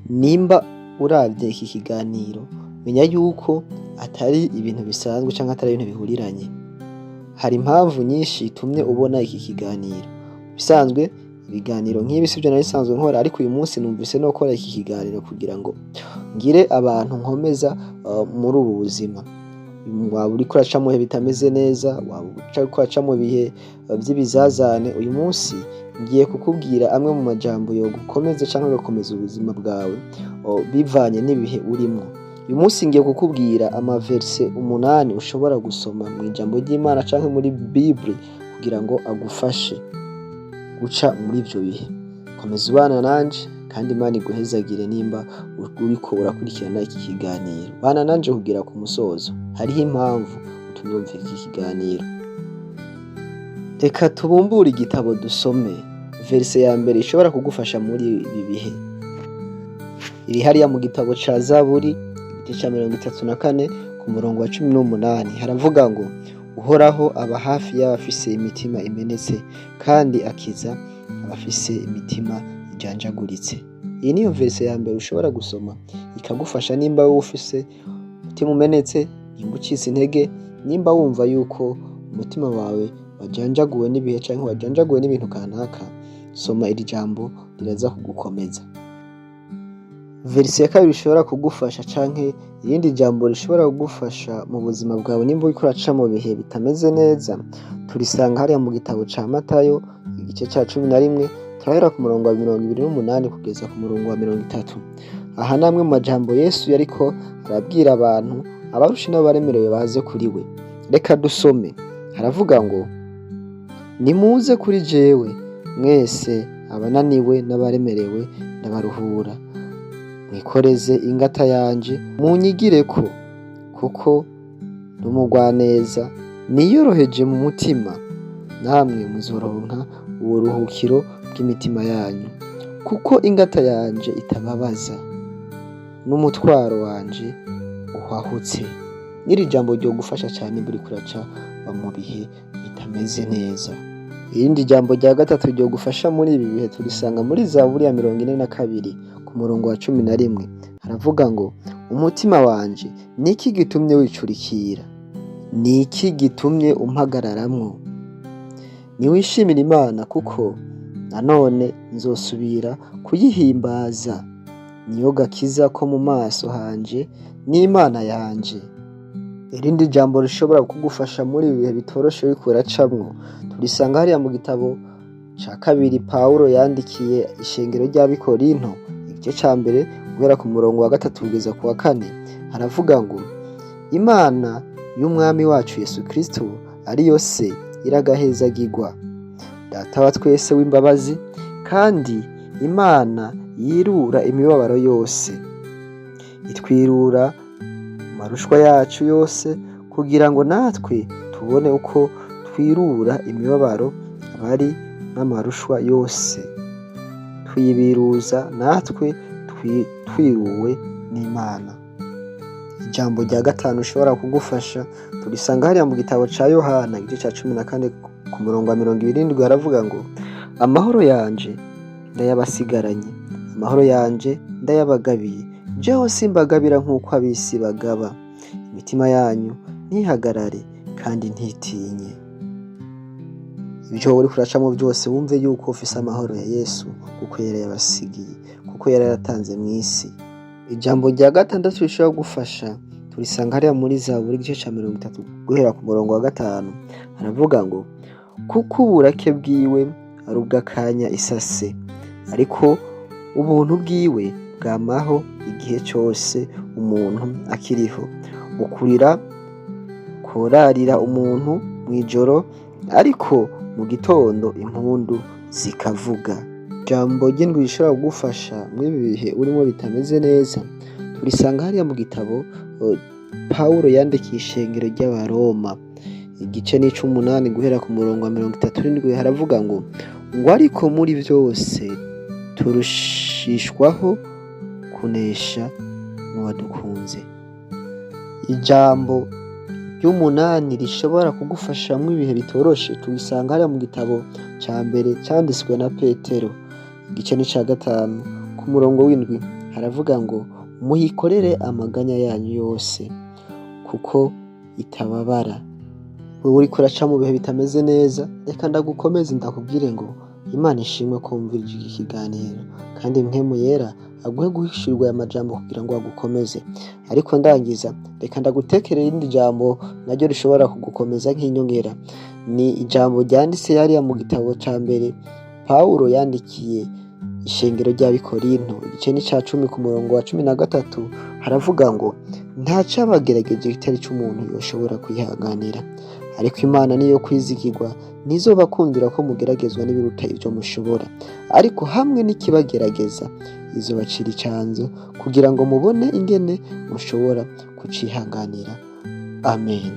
Nimba uravye iki kiganiro, menya yuko atari ibintu bisanzwe canke atari ibintu bihuriranye. Hari impamvu nyinshi itumye ubona iki kiganiro. Bisanzwe ibiganiro nk'ibi sivyo nari nsanzwe nkora, ariko uyu munsi numvise nokora iki kiganiro kugira ngo ngire abantu nkomeza muri ubu buzima. Waba uriko uraca mu bihe bitameze neza, waba uriko uraca mu bihe vy'ibizazane, uyu munsi ngiye kukubwira amwe mu majambo yogukomeza canke agakomeza ubuzima bwawe bivanye n'ibihe urimwo. Uyu munsi ngiye kukubwira ama versets 8 ushobora gusoma mw'ijambo ry'Imana canke muri Bible kugira ngo agufashe guca muri ivyo bihe. Komeza ubana nanje kandi Imana iguhezagire nimba uriko urakurikirana iki kiganiro. Bana nanje kugera ku musozo, hariho impamvu utumye wumva iki kiganiro. Reka tubumbure igitabo dusome verset ya mbere ishobora kugufasha muri ibi bihe. Iri hariya mu gitabo ca Zaburi, igice ca 34 ku murongo wa 18, haravuga ngo: "Uhoraho aba hafi y'abafise imitima imenetse, kandi akiza abafise imitima ijanjaguritse." Iyi niyo verset ya mbere ushobora gusoma ikagufasha nimba wowe ufise umutima umenetse, nimba ucitse intege, nimba wumva yuko umutima wawe wajanjaguwe n'ibihe canke wajanjaguwe n'ibintu kanaka, soma iri jambo, riraza kugukomeza. Verset ya kabiri ishobora kugufasha canke irindi jambo rishobora kugufasha mu buzima bwawe nimba uriko uraca mu bihe bitameze neza, turisanga hariya mu gitabo ca Matayo, igice ca 11, turahera ku murongo wa 28 kugeza ku murongo wa 30. Aha ni amwe mu majambo Yesu yariko arabwira abantu, abarushe n'abaremerewe baze kuri we. Reka dusome. Haravuga ngo: "Nimuze kuri jewe mwese abananiwe n'abaremerewe, ndabaruhura. Mwikoreze ingata yanje, munyigireko, kuko ndi umugwaneza niyoroheje mu mutima, namwe muzoronka uburuhukiro bw'imitima yanyu, kuko ingata yanje itababaza n'umutwaro wanje uhwahutse." N'iri jambo ryogufasha cane uriko uraca mu bihe bitameze neza. Irindi jambo rya gatatu ryogufasha muri ibi bihe turisanga muri Zaburi ya 42 ku murongo wa 11. Haravuga ngo: "Umutima wanje, niki gitumye wicurikira? Niki gitumye umpagararamwo? Niwishimire Imana, kuko nanone nzosubira kuyihimbaza, niyo gakiza ko mu maso hanje n'Imana yanje." Irindi jambo rishobora kugufasha muri ibi bihe bitoroshe uriko uracamwo turisanga hariya mu gitabo ca kabiri Pawulo yandikiye ishengero ry'Abikorinto, igice ca mbere, guhera ku murongo wa 3 kugeza ku wa 4. Haravuga ngo: "Imana y'Umwami wacu Yesu Kristo, ariyo Se, iragahezagirwa, Data wa twese w'imbabazi, kandi Imana yirura imibabaro yose, itwirura amarushwa yacu yose, kugira ngo natwe tubone uko twirura imibabaro abari n'amarushwa yose, tuyibiruza natwe twiruwe n'Imana." Ijambo rya gatanu rishobora kugufasha turisanga hariya mu gitabo ca Yohana, igice ca 14 ku murongo wa 27. Haravuga ngo: "Amahoro yanje ndayabasigaranye, amahoro yanje ndayabagabiye, jeho simbagabira nk'uko ab'isi bagaba. Imitima yanyu ntihagarare kandi ntitinye." Ibyo uriko uracamo byose, wumve yuko ufise amahoro ya Yesu, kuko yarayabasigiye, kuko yarayatanze mw'isi. Ijambo rya gatandatu rishobora gufasha turisanga hariya muri Zaburi, igice ca 30, guhera ku murongo wa 5. Haravuga ngo: "Kuko uburake bwiwe ari ubw'akanya isase, ariko ubuntu bwiwe bwamaho igihe cose umuntu akiriho. Ukurira kworarira umuntu mw'ijoro, ariko mu gitondo impundu zikavuga." Ijambo ry'indwi rishobora kugufasha muri ibi bihe urimo bitameze neza turisanga hariya mu gitabo Pawulo yandikiye ishengero ry'Abaroma, igice n'ic'umunani, guhera ku murongo wa 37. Haravuga ngo: "Ariko muri vyose turushishwaho kunesha n'uwadukunze." Ijambo ry'umunani rishobora kugufashamwo ibihe bitoroshe turisanga hariya mu gitabo ca mbere canditswe na Petero, igice n'ica 5 ku murongo w'indwi. Haravuga ngo muyikorere amaganya yanyu yose kuko itababara. Wewe uriko uraca mu bihe bitameze neza, reka ndagukomeze ndakubwire ngo Imana ishimwe ko wumvirije iki kiganiro, kandi Mpwemu Yera aguhe guhishurirwa aya majambo kugira ngo agukomeze. Ariko ndangiza, reka ndagutekerere irindi jambo naryo rishobora kugukomeza nk'inyongera. Ni ijambo ryanditse hariya mu gitabo ca mbere Pawulo yandikiye ishengero ry'Abikorinto, igice ni ca 10 ku murongo wa 13, haravuga ngo nta cabagerageje kitari c'umuntu yoshobora kwihanganira, ariko Imana niyo kwizigirwa, ntizobakundira ko mugeragezwa n'ibiruta ivyo mushobora, ariko hamwe n'ikibagerageza izobacira icanzo kugira ngo mubone ingene mushobora kucihanganira. Amen.